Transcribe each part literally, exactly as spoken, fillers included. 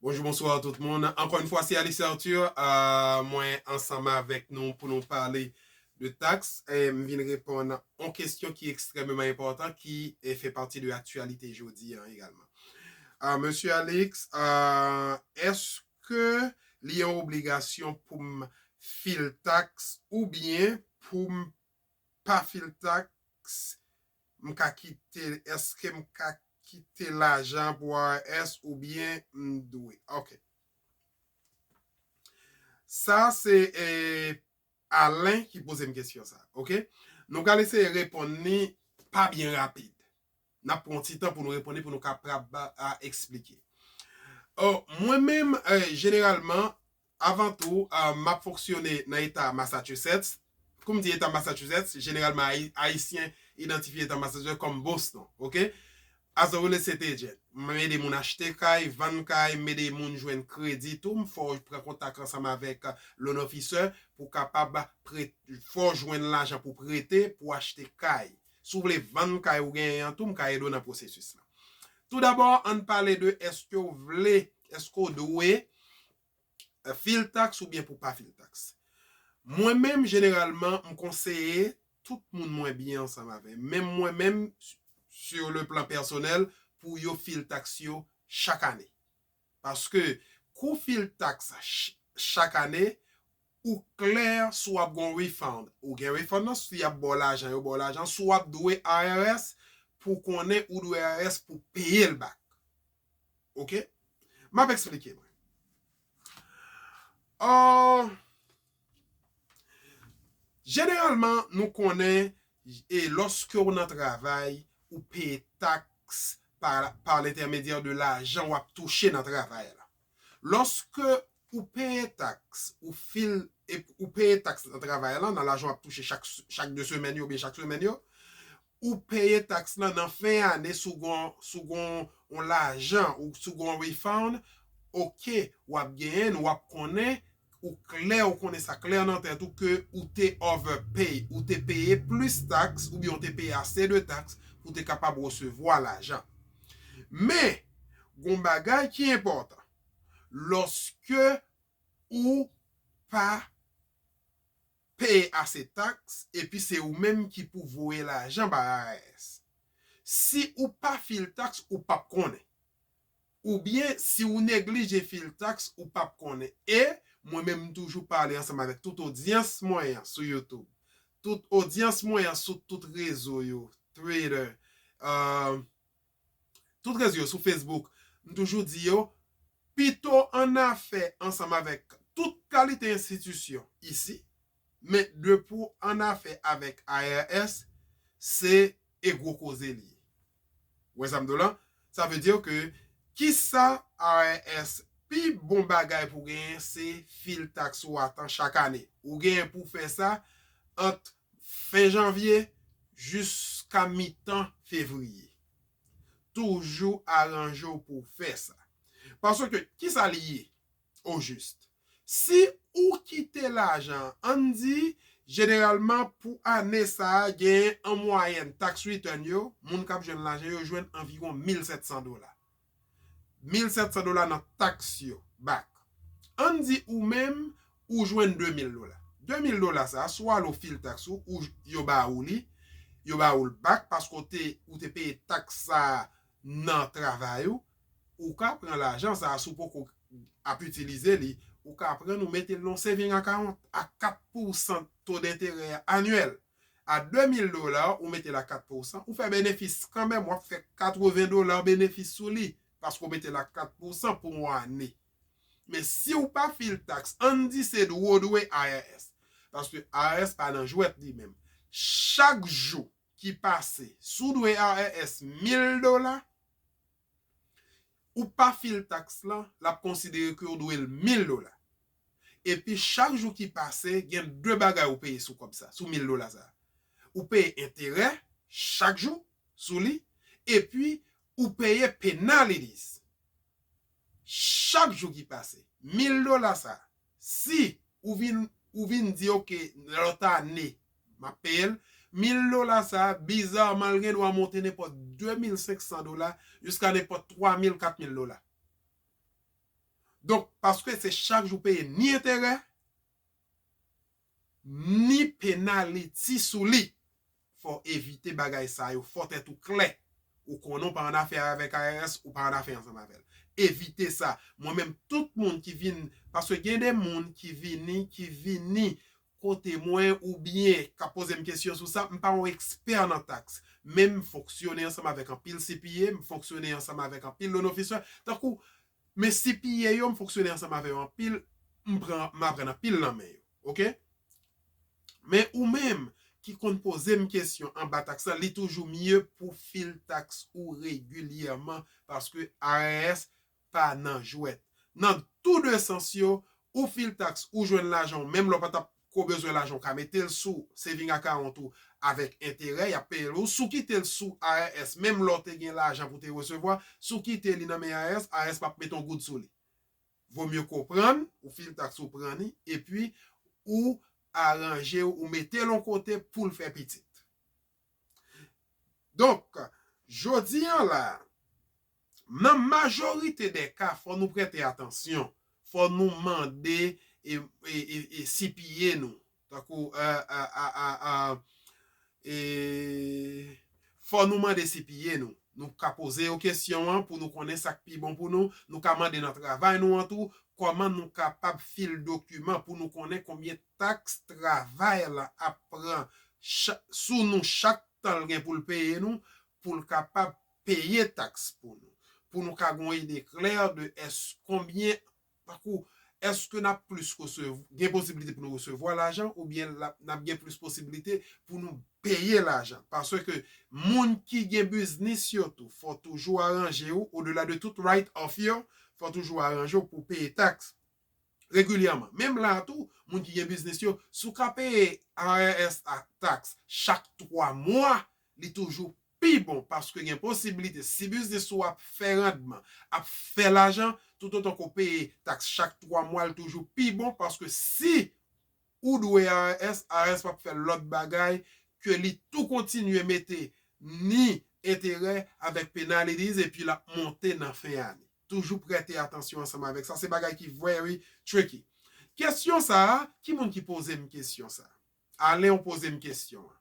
Bonjou, bonswa tout moun. Ankò yon fwa, se Alex Arthur. Euh, mwen ansanm avèk nou pou nou pale de taks. E m vin reponn yon kesyon ki ekstrèmeman enpòtan, ki e, fè pati de aktyalite jodi an egalman. Euh, Mesye Alex, euh, èske li yon obligasyon pou m fil taks oubyen pou m pa fil taks, m ka kite, èske m ka kite lajan pou I R S oubyen m dwe? Ok. Sa se e, Alain ki poze m kesyon sa. Ok? Nou pral eseye reponn li pa byen rapid. N ap pran ti tan pou nou reponn li, pou nou kapab a, eksplike. Oh, mwen menm, e, jeneralman, avan tou, a, m ap fonksyone nan eta Massachusetts. Kou m di eta Massachusetts, jeneralman, Ayi- Ayisyen idantifye eta Massachusetts kòm Boston, ok? As a real estate agent, m ede moun achte kay, vann kay, m ede moun jwenn kredi tou, m fè w pran kontak ansanm avèk, a, loan officer pou kapab prete, fè w jwenn lajan pou prete, pou achte kay. Si w vle vann kay ou genyen an tou, m ka ede w nan pwosesis la. Toudabò, ann pale de èske w vle, èske w dwe, e, fil taks oubyen pou pa fil taks. Mwen menm, jeneralman, m konseye tout moun mwen byen ansanm avè. Menm mwen menm, sur le plan pèsonèl, pou yo fil taks yo chak ane. Paske kou fil taks ch- chak ane, ou klè si w ap gen yon refund. Ou gen refund nan, si y ap ba w lajan, yo ba w lajan, si w ap dwe I R S pou konnen ou dwe I R S pou peye l back. Ok? M ap eksplike mwen. An, jeneralman, nou konnen, e lòske w nan travay, ou peye taks pa, pa lentèmedyè de lajan w ap touche nan travay la. Lòske ou peye taks, ou fil, e, ou peye taks nan travay la, nan lajan w ap touche chak, chak de semèn yo oubyen chak semèn yo, ou peye taks lan nan fen ane, si w gon, si w gon yon lajan, ou si w gon refund, ok, w ap genyen l, w ap konnen, ou klè, ou konnen sa klè nan tèt ou ke ou te overpay, ou te peye plis taks, oubyen ou te peye ase de taks pou te kapab resevwa lajan. Men, gon bagay ki enpòtan. Lòske ou pa peye ase taks, epi se ou menm ki pou voye lajan ba I R S. Si ou pa fil taks, ou p ap konnen. Oubyen, si ou neglije fil taks, ou p ap konnen. E mwen menm, m toujou pale ansanm avèk tout odyans mwen an sou YouTube, tout odyans mwen an sou tout rezo yo, Twitter, euh, tout rezo yo, sou Facebook, m toujou di yo, pito annafè ansanm avèk tout kalite enstitisyon isi, men depi w annafè avèk I R S, se e gwo koze li ye. Ou wè sa m di w la? Sa vle di ke kisa I R S, pi bon bagay pou genyen, se fil taks ou a tan chak ane. Ou genyen pou fè sa ant fen janvye jiska mitan fevriye. Toujou aranje w pou w fè sa. Paske, kisa li ye, ojis? Si ou kite lajan, ann di, jeneralman, pou ane sa a, genyen an mwayèn tax return yo, moun k ap jwenn lajan yo jwenn anviwon mil sèt san dola. Mil sèt san dola nan taks yo, back. Ann di ou menm, ou jwenn de mil dola. De mil dola sa a, si w ale w fil taks ou, ou, yo ba ou li, yo ba ou l back paske w te, ou te peye taks sa a nan travay ou, ou ka pran lajan sa a, si w poko ap itilize li, ou ka pran l, ou mete l nan saving account a kat pousan to denterè anyèl. A de mil dola, ou mete l a kat pousan, ou fè benefis kanmenm, w ap fè katreven dola benefis sou li, paske w mete l a kat pousan pou yon ane. Men si w pa fil taks, ann di se dwe w dwe I R S. Paske I R S pa nan jwèt li menm. Chak jou ki pase, si w dwe I R S mil dola, ou pa fil taks lan, l ap konsidere ke w dwe l mil dola. Epi chak jou ki pase, gen de bagay ou peye sou kòb sa, sou mil dola sa. Ou peye enterè chak jou sou li, epi ou peye penalties chak jou ki pase. Mil dola sa, si ou vin, ou vin di, ok, lòt ane, m ap peye l, mil dola sa, bizarman, l gen dwa monte nenpòt de mil senk san dola, jiska nenpòt twa mil, kat mil dola. Donk, paske se chak jou peye ni enterè, ni penaliti sou li. Fò w evite bagay sa yo. Fò tèt ou klè. Ou konnen w pa annafè avèk I R S, ou pa annafè ansanm avè l. Evite sa. Mwen menm, tout moun ki vin, paske gen de moun ki vini, ki vini kote mwen oubyen k ap poze m kesyon sou sa, m pa yon ekspè nan taks. Men m fonksyone ansanm avèk anpil C P A, m fonksyone ansanm avèk anpil loan officer. Tankou, men C P A yo, m fonksyone ansanm avè yo anpil, m pran, m aprann anpil nan men yo. Oke? Men ou menm ki konn poze m kesyon anba taks la, li toujou mye pou fil taks ou regilyèman, paske I R S pa nan jwèt. Nan tou de sans yo, ou fil taks, ou jwenn lajan w, menm lè w pa t ap ko bezwen lajan w, ka mete l sou saving account ou avèk enterè, y ap peye l ou. Si w kite l sou I R S, menm lè w te gen lajan pou w te resevwa, si w kite li nan men I R S, I R S p ap mete yon goud sou li. Vo mye ke w pran l, ou fil taks ou pran li, epi ou aranje w, ou mete l yon kote pou l fè pitit. Donk, jodi a la, nan majorite de ka, fò nou prete atansyon, fò nou mande e, e, e, e C P A nou, tankou, e, e, e, e, e, fò nou mande C P A nou. Nou ka poze yo kesyon an pou nou konnen sa k pi bon pou nou. Nou ka mande nan travay nou an tou, kòman nou kapab fil dokiman pou nou konnen konbyen taks travay la ap pran cha-, sou nou chak tan l gen pou l peye nou, pou l kapab peye taks pou nou. Pou nou ka gen yon ide klè de èske konbyen, tankou, èske n ap plis resevwa, gen posiblite pou nou resevwa lajan, oubyen l ap, n ap gen plis posiblite pou nou peye lajan. Paske moun ki gen biznis yo tou, fò toujou aranje w, odela de tout write-off yo, fò toujou aranje w pou w peye taks regilyèman. Menm la tou, moun ki gen biznis yo, si w ka peye I R S a taks chak twa mwa, li toujou pi bon, paske gen posiblite, si biznis ou ap fè randman, ap fè lajan, toutotan ke w peye taks chak twa mwa, li toujou pi bon, paske si ou dwe I R S, I R S p ap fè lòt bagay ke li tou kontinye mete ni enterè avèk penalties, epi l ap monte nan fen ane. Toujou prete atansyon ansanm avèk sa. Se bagay ki very tricky. Kesyon sa a, ki moun ki poze m kesyon sa a? Alen, ou poze m kesyon an.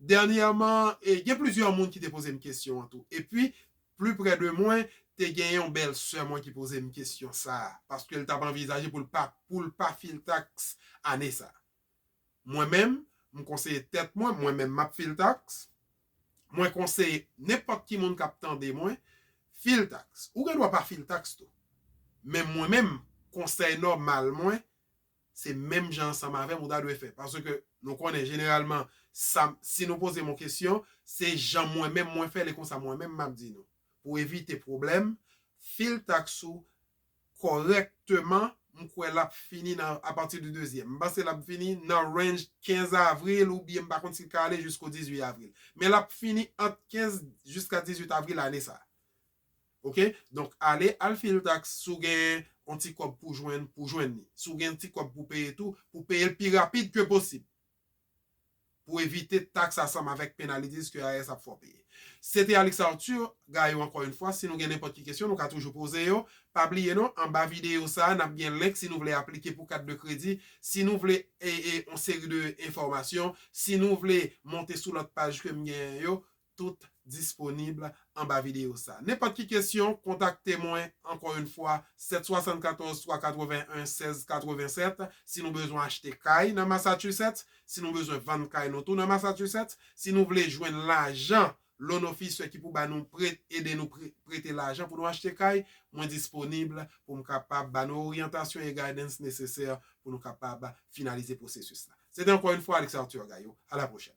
Dènyèman, e, gen plizyè moun ki te poze m kesyon an tou. Epi, pli prè de mwen, te gen yon bèl sè mwen ki poze m kesyon sa a, paske l t ap anvizaje pou l pa, pou l pa fil taks ane sa a. Mwen menm, m konseye tèt mwen, mwen menm m ap fil taks. Mwen konseye nenpòt ki moun k ap tande mwen, fil taks. Ou gen dwa pa fil taks tou. Men mwen menm, konsèy nòmal mwen, se menm jan ansanm avè m ou ta dwe fè. Paske nou konnen jeneralman, sa, si nou poze m yon kesyon, se jan mwen menm mwen fè l e konsa mwen menm m ap di nou. Pou evite pwoblèm, fil taks ou kòrèkteman, m kwè l ap fini nan, apati de dezyèm. M panse l ap fini nan range kenz avril oubyen m pa konn si l ka ale jisko dizuit avril. Men l ap fini ant kenz jiska dizuit avril ane sa a. Oke? Donk, ale al fil taks si w gen yon ti kòb pou jwenn, pou jwenn li. Si w gen yon ti kòb pou peye tou, pou peye l pi rapid ke posib. Pou evite taks ansanm avèk penalties ke I R S ap fè w peye. Se te Alex Arthur Gaillot ankò yon fwa. Si nou gen nenpòt ki kesyon, nou ka toujou poze yo. Pa bliye non, anba videyo sa a, n ap gen link si nou vle aplike pou kat de kredi, si nou vle, e, e, yon seri de enfòmasyon, si nou vle monte sou lòt paj ke m genyen yo, tout disponib anba videyo sa. Nenpòt ki kesyon, kontakte mwen, ankò yon fwa, sèt swasannkatòz twa katreven en sèz katreven sèt. Si nou bezwen achte kay nan Massachusetts, si nou bezwen vann kay nou tou nan Massachusetts, si nou vle jwenn lajan loan officer ki pou ba nou prè-, ede nou prè-, prete lajan pou nou achte kay, mwen disponib pou m kapab ba nou oryantasyon e guidance nesesè pou nou kapab finalize pwosesis la. Se te ankò yon fwa Alex Arthur Gaillot. A la pwochèn.